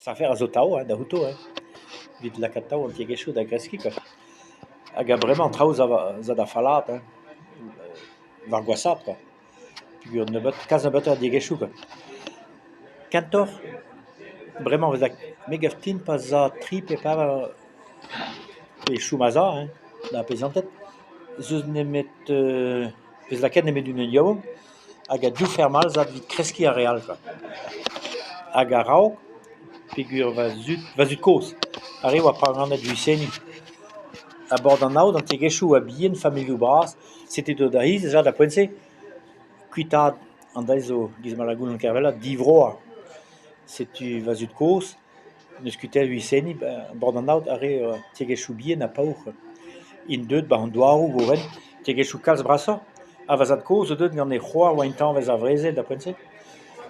Afer a zo atav da c'houto hein, evit lakaat atav an tiegezhioù da greskiñ kwa. Hag a-vremañ an traoù 'za da fallaat hein, war gwashaat kwa peogwir nebeut kalz nebeutoc'h a diegezhioù kwa. Kentoc'h bremañ e vez me 'gav din pa 'z a tri pe pevar pe chom a-sav hein d'ar peizanted 'z eus nemet 'vez lakaet nemet unan yaouank hag ha div feurm all 'za evit kreskiñ ar re all kwa. Hag a-raok peogwir va zud va zud-kozh ar re a oa paganed Gwiseni ha bord an aod an tiegezhioù a oa bihan familhoù bras setu deuet ar c'hiz dija d'ar poent-se kuitaat an deiz zo 'giz ma lavar Kervella divroañ. Setu va zud-kozh 'neus kuitaet Gwiseni bord an aod ar re tiegezhioù bihan ha paour int deuet 'ba an douaroù o ren tiegezhioù kalz brasoc'h ha va zad-kozh zo deuet gant e c'hoar a oa intañvez ar vrezel d'ar poent-se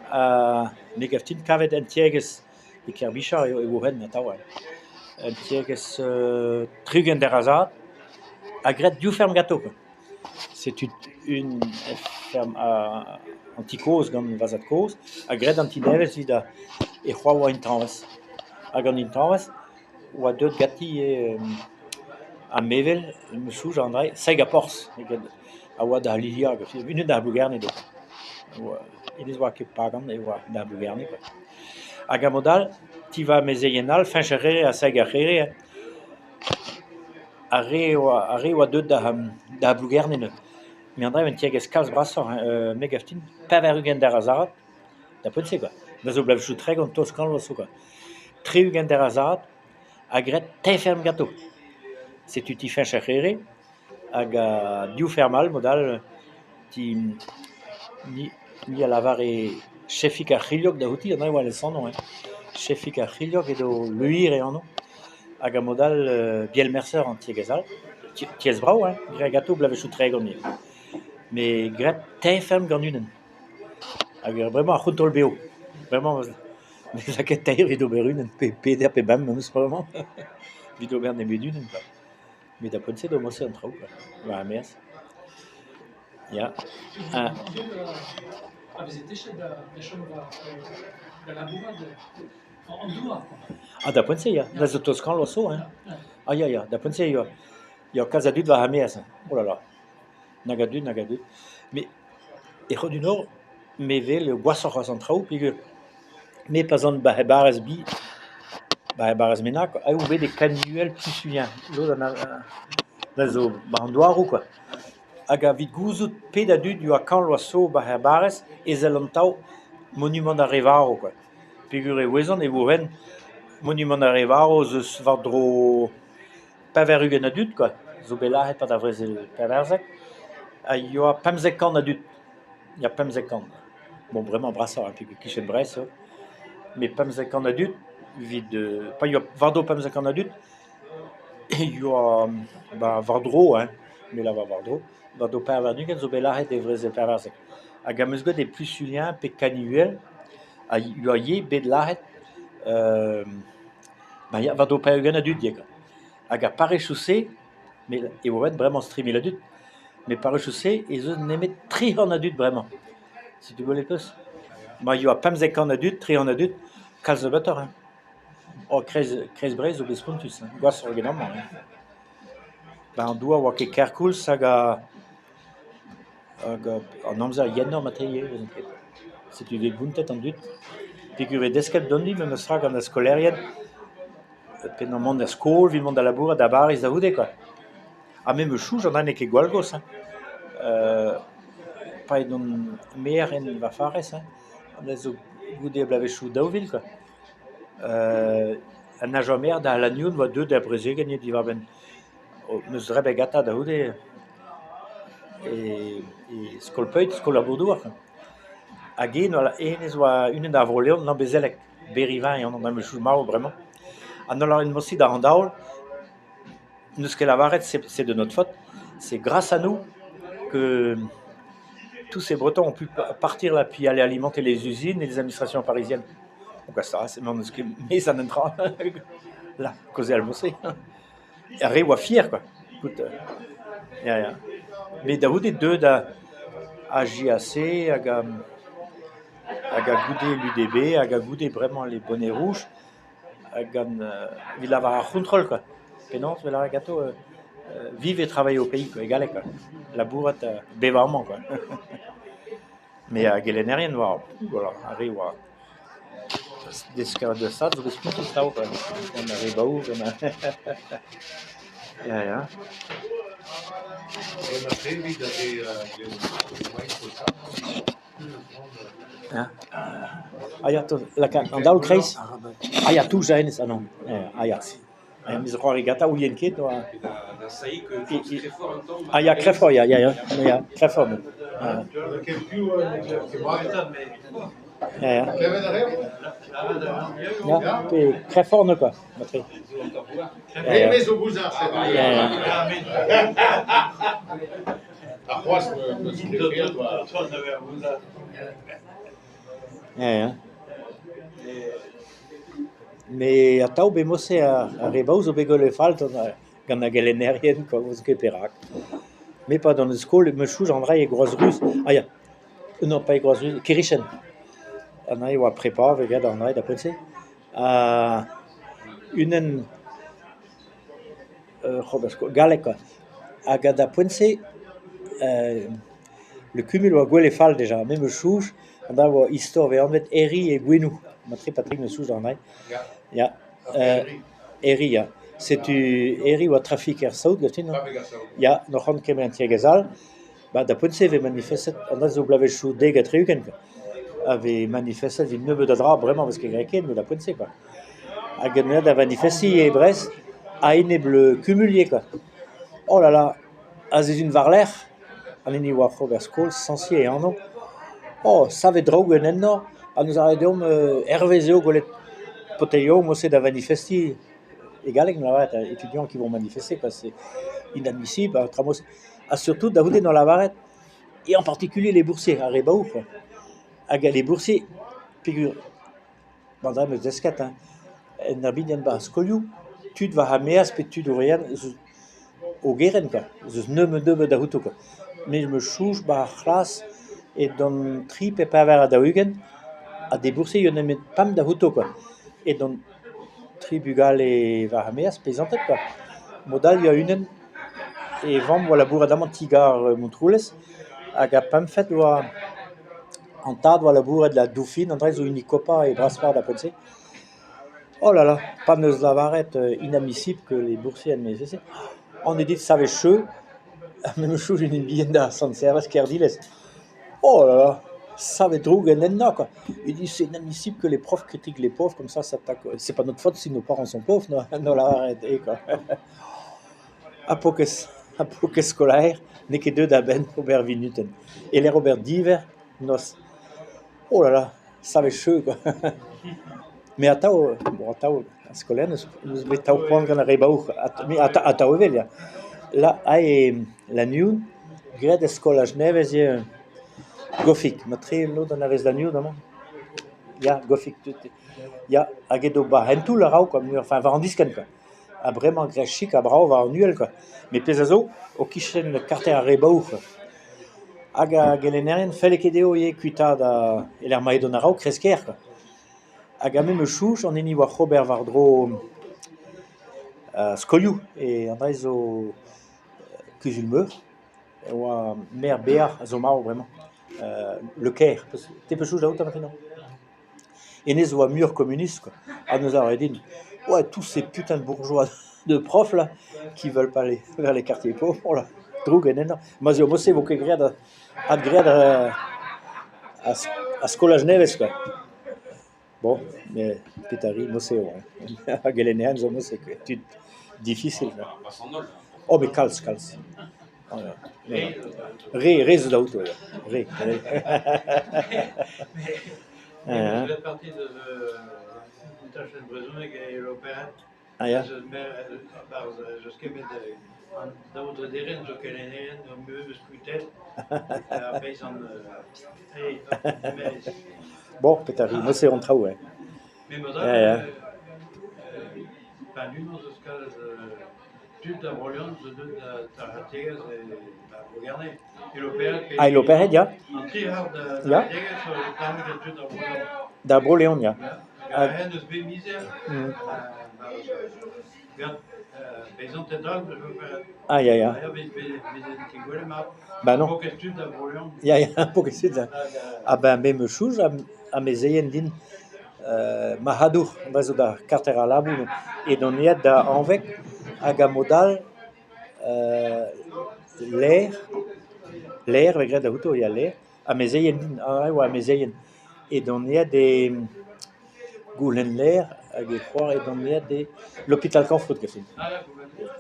ha me 'gav din kavet un tiegezh e Kerbichard eo e vo ren atav un tiegezh tri-ugent derazad ha graet div ferm ganto kwa. Setu un ferm an ti kozh gant va zad-kozh ha graet an ti nevez evit e c'hoar a oa intañvez. Hag an intañvez oa deuet ganti ivez ar mevel 'm eus soñj an dra-se Saig ar Porzh a oa da Liliag, unan da Blougerne edo. Hennezh 'oa ket pagan e oa da Blougerne kwa. Hag a-mod-all ti va amezeien all Fañch ar C'here ha Saig ar C'here ar re oa ar re oa deuet da da Blougerne neuze. Met an dra-se un tiegezh kalz brasoc'h hein, me 'gav din 80 derazad da poent-se kwa. Me zo bloavezhioù 30 tost kant vloaz zo kwa. 60 derazad ha graet teir ferm ganto. Setu ti Fañch ar C'here hag div ferm all mod-all ti ni ni a lavare Chefig ar C'hilhog da outi, an dra-se e oa lesanv hein. Chefig ar C'hilhog edo Luir e anv hag a-mod-all Biel Merser an tiegezh all. Tiez brav hein, graet ganto bloavezhioù 30 ivez. Met graet teir ferm gant unan. Hag bremañ ar c'hontrol-bev, bremañ ne vez ket teir evit ober unan pe peder pe bemp memes bremañ evit ober nemet unan kwa. Met da poent-se eo morse an traoù kwa, war ar maez. Ya. A veze techet da chom war da labourat an douar kwa. Ah da poent-se ya, da zo tost skañv zo hein. Ah ya ya, da poent-se ya, ya kalz a dud war ar maez, oh là là, nag a dud, nag a dud. Met e C'hod-du-Nord me 'wel eo gwashoc'h c'hoazh an traoù peogwir me pa'z an 'ba 'r barrez bi, 'ba 'r barrez bennak aze on bet e Kanuel Plusulian, lod a zo 'ba an douaroù kwa. Hag evit gouzout pet a dud 'yoa kant vloaz zo 'ba 'r barrez e sell an taol monumant ar re varv kwa. Peogwir e ouezan e vo ren monumant ar re varv 'z eus war-dro 80 a dud kwa, zo bet lazhet e-pad ar brezel 14 a yoa 15 kant a dud, ya 15 kant. Bon bremañ brasoc'h peogwir e-kichen Brest eo, met 15 kant a dud evit pa yoa war-dro 15 kant a dud e yoa ba war-dro hein, me lavar war-dro, war-dro 24 zo bet lazhet e brezel 14. Hag am eus gwraet e Plusulien pe Kanivel a yoa ivez bet lazhet ba ya war-dro 80 a dud ivez kwa. Hag ar parrezioù-se, met e oa bet bremañ 3 mil a dud, met parrezioù-se ez eus nemet 300 a dud bremañ. Setu gwelet 'peus ? Ma yoa 15 kant a dud, 300 a dud, kalz nebeutoc'h hein. Oh kreiz kreiz Breizh zo bet spontus hein, gwashoc'h eget amañ hein. Ba an douar 'oa ket kerkoulz hag hag an amzer yenoc'h marteze ivez, n'ouzon ket. Setu bet bountet an dud. Peogwir 'vez desket deomp-ni memes tra gant ar skolaerien penaos mont er skol evit mont da labourat da Bariz da c'houde kwa. Ha me 'm eus soñj an dra n'eo ket gwall gozh hein. Pa edon maer en va farrez hein, me zo goude bloavezhioù 2000 kwa. An ajañ-maer da Lannuon 'oa deuet da brezegenn ivez diwar-benn 'm eus debret gantañ da c'houde e skol Peuit, skol ar Bourdouar. Hag hennezh 'oa unan da Vro-Leon Lambezelleg, Berrivin eo anv am eus marv bremañ. Ha 'noa lavaret mod-se d'an daol, n'eus ket lavaret c'est de notre faute, c'est grâce à nous que tous ces Bretons ont pu partir là puis aller alimenter les usines et les administrations parisiennes. Ça, c'est n'eus ket mezh an un dra là, kaozeal mod-se. Ar re 'oa fier kwa, écoute, ya ya. Met da c'houde deuet ar JAC hag hag a goude l'UDB hag a goude bremañ les bonnets rouges. Gant evit lavar ar c'hontrol kwa, penaos e vez lavaret ganto vivre et travailler au pays kwa, e galleg kwa, labourat ha bevañ amañ kwa. Met ar gelennerien 'oa ar re 'oa deskadurezh zo bet spontus atav kwa, gant ar re baour gant ar ya ya. Ah ya, lakaat an daol kreiz ? Ah ya touzañ hennezh, ah nann, ah ya, me zo c'hoari gantañ 'ouien ket 'oa. Ah ya kreñvoc'h ya ya ya kreñvoc'h ya ya ya pe kreñvoc'h neuze kwa matre. Ya ya. Ya ya. Met atav bemnoz eo ar re baour zo bet gwelet fall gant ar gelennerien kwa, n'ouzon ket perak. Me 'pad on skol 'meus soñj an dra-se e Groaz Ruz, ah ya non pas e Groaz Ruz, e Kerichen, an dra-se e oa prépa 'vez graet an dra-se d'ar poent-se ha unan oc'h ober skol galleg kwa hag d'ar poent-se le cumul a oa gwelet fall dija, me 'meus soñj an dra a oa istor 'vez anvet Herri e Gouenoù, matre Patrick 'neus soñj d'an dra-se, ya Herri ya, setu Herri a oa trafiker saout ganti ya n'oc'h ket un tiegezh all, ba d'ar poent-se e vez manifestet an dra-se zo bloavezhioù 70 kwa, a vez manifestet evit nebeut a dra bremañ ne vez ket graet ken met d'ar poent-se kwa. Hag neuze da vanifestiñ e Brest a-enep le cumul ivez kwa. Oh là là, ar sizhun war-lerc'h an hini a oa oc'h ober skol Sancier e anv, oh savet droug ennañ ha neuze a rae deomp hervez eo gwelet paotr yaouank mod-se da vanifestiñ e galleg lavaret étudiants qui vont manifester quoi, c'est inadmissible ha traoù mod-se. Ha surtout da c'houde 'noa lavaret et en particulier les boursiers, ar re baour kwa. Hag les boursiers peogwir an dra 'm eus desket hein, en ur bihan 'ba ar skolioù, tud war ar maez pe tud o o gerent kwa, ez eus nebeut-nebeut a outo kwa. Me 'm eus soñj 'ba ar c'hlas edan tri pe pevar ha daou-ugent ha des boursiers 'oa nemet pemp da outo kwa. Edont tri bugale war ar maez, peizanted kwa. Mod-all e oa unan e vamm oa labourat amañ ti-gar Montroulez hag ar pempvet e oa an tad oa labourat da Dauphine, an dra-se zo hini kopañ e Brasparzh d'ar poent-se. Oh là là, pa 'neus lavaret inadmissible que les boursiers on eo dit savet cheu ha me 'meus soñj en bihan da Sant-Servez Kerdilez. Oh là là, savet droug ennañ quoi. Il dit c'est inadmissible que les profs critiquent les pauvres comme ça, ça attaque. C'est pas notre faute si nos parents sont pauvres, 'noa lavaret eo quoi. Ha paourkaezh ha paourkaezh skolaer n'eo ket deuet a-benn ober vinutenn. E-lec'h ober diverr noz. Oh là là, savet cheu quoi. Met atav, bon atav, ar skolaer 'neus bet atav poan gant ar re baour, atav evel ya. La aze Lannuon, graet e skolaj nevez eo Gofig, matre lod anavez Lannuon amañ ? Ya, Gofig, ya hag edo 'ba hentoù a-raok kwa, enfin war an diskenn kwa. Ha bremañ graet chik ha brav war an uhel kwa. Met pezh a zo, o-kichen karter ar re baour kwa. Hag ar gelennerien ne felle ket dezho ivez kuitaat e-lec'h ma edont a-raok kresk-kêr kwa. Hag ha me 'meus soñj an hini a oa oc'h ober war-dro ar skolioù e an dra zo kuzul-meur e oa maer Bear a zo marv bremañ Le Caire, te 'peus soñj da outañ marteze ? Hennezh a oa muioc'h komunist kwa ha neuze a rae din ouais tous ces putains de bourgeois de profs là qui veulent pas aller vers les quartiers pauvres, oh là, droug ennañ. Ma 'z eo mod-se e vo ket graet adgraet ar skolaj nevez kwa. Bon, met petra 'ri, mod-se eo ar gelennerien zo mod-se kwa, tud difisil kwa. Oh met kalz, kalz. Re, re zo da outo ya, re, re. Ah ya. Bon, petra 'ri, mod-se eo an traoù hein. Ya ya. Ah e Loperc'hed ya. Ya. Da Bro-Leon ya. Hag Aze 'neus bet mizer gant peizanted all Ah ya ya. Ba non. 'Vo ket tud da Vro-Leon. Ya ya 'po ket tud Ah ben me 'meus soñj amezeien din marc'hadour a zo 'ba karter al Labour edont aet da Hañveg hag a-mod-all lêr, lêr a vez graet diouto ya lêr, amezeien din, ar re-se a oa amezeien, edont aet da goulenn lêr hag e c'hoar edont aet e L'Hôpital Kamfroud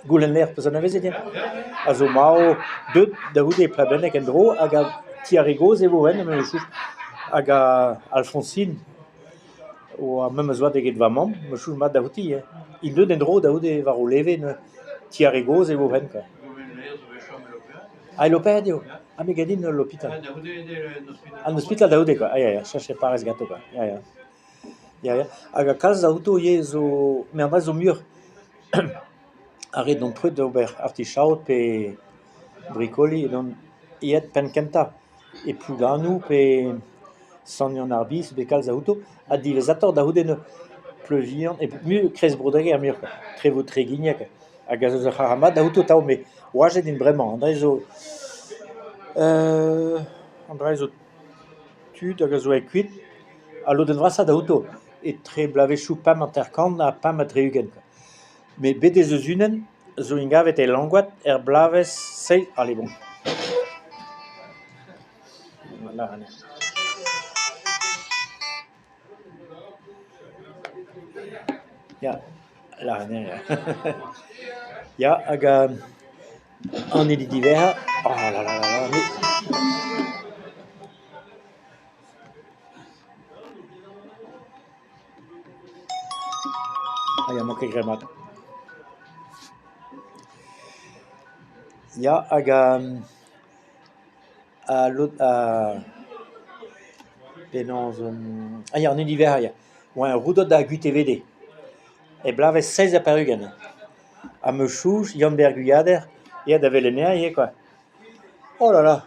goulenn lêr, 'peus anavezet ya ? A zo marv deuet da c'houde e Plabenneg en-dro hag ti ar re gozh e vo en memes Hag Alfoñsin 'oa memes oad eget va mamm, 'meus soñj mat diouti ivez, int deuet en-dro da c'houde war o leve neuze, ti ar re gozh e vo en kwa. Ah e Loperc'hed eo ? Ah me 'gav din eo L'Hôpital. An ospital da c'houde kwa, ah ya ya, cheñchet parrez ganto kwa, ya ya. Ya ya, hag kalz outo ivez zo met an dra-se zo muioc'h ar re 'dont troet d'ober artichaod pe brikoli edont aet penn-kentañ e Plouganoù pe Sant-Yann-ar-Biz bet kalz a outo ha diwezhatoc'h da c'houde neuze Pleuvihan e kreiz Bro-Dreger muioc'h kwa, tre Tregigneg hag a zo ur c'harr mat da outo atav met oajet int bremañ an dra-se zo an dra-se zo tud hag a zo aet kuit al lodenn vrasañ da outo etre bloavezhioù 55 ha 65 met bet ez eus unan zo en em gavet e Langoad er bloavezh seizh allez bon. Ya, lâr anezhañ ya Ya hag an hini diwezhañ oh la la la la Ah ya, 'mañ ket graet mat. Ya hag al lod penaos ah ya an hini diwezhañ ya, oa ur rouedad da Gwitevede e bloavezh 87 ha 'meus soñj Yann-Ber Guyader aet da welet anezhañ ivez kwa. Oh la la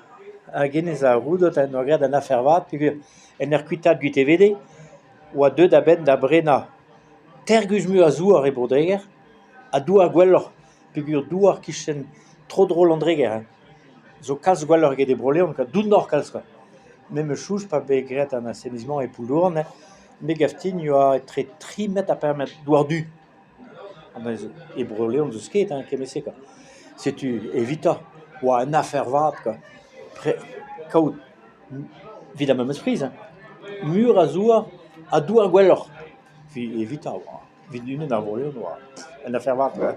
hag hennezh a Roudout en doa graet un afer vat peogwir en ur kuitaat Gwitevede oa deuet a-benn da brenañ teir gwech muioc'h a zouar e Bro-Dreger ha douar gwelloc'h peogwir douar 'kichen tro-dro Landreger hein zo kalz gwelloc'h eget e Bro-Leon kwa, dounoc'h kalz kwa. Me 'meus soñj pa vez graet an assainissement e Pouldouran hein, me 'gav din e oa etre tri metr ha pevar metr douar du. E Bro-Leon n'eus ket hein kement-se kwa. Setu evitañ 'oa un afer vat kwa kaout evit ar memes priz hein, muioc'h a zouar ha douar gwelloc'h. Evitañ 'oa evit unan a Vro-Leon 'oa un afer vat kwa.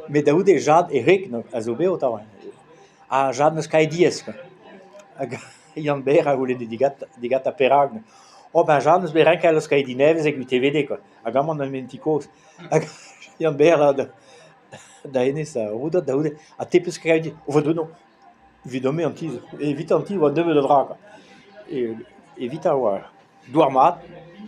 Met da c'houde Jad e wreg a zo bev atav hein, ha Jad 'neus kavet diaes kwa. Hag Yann-Ber a c'houlenne digantañ perak. Oh ben Jad 'neus bet renket laoskañ e di nevez e Gwitevede kwa hag amañ 'n un ti kozh. Hag Yann-Ber da hennezh a Roudout da c'houde ha te 'peus kavet di ? O Evidon-me an ti evitañ an ti 'oa nebeut a dra kwa. Evitañ 'oa douar mat.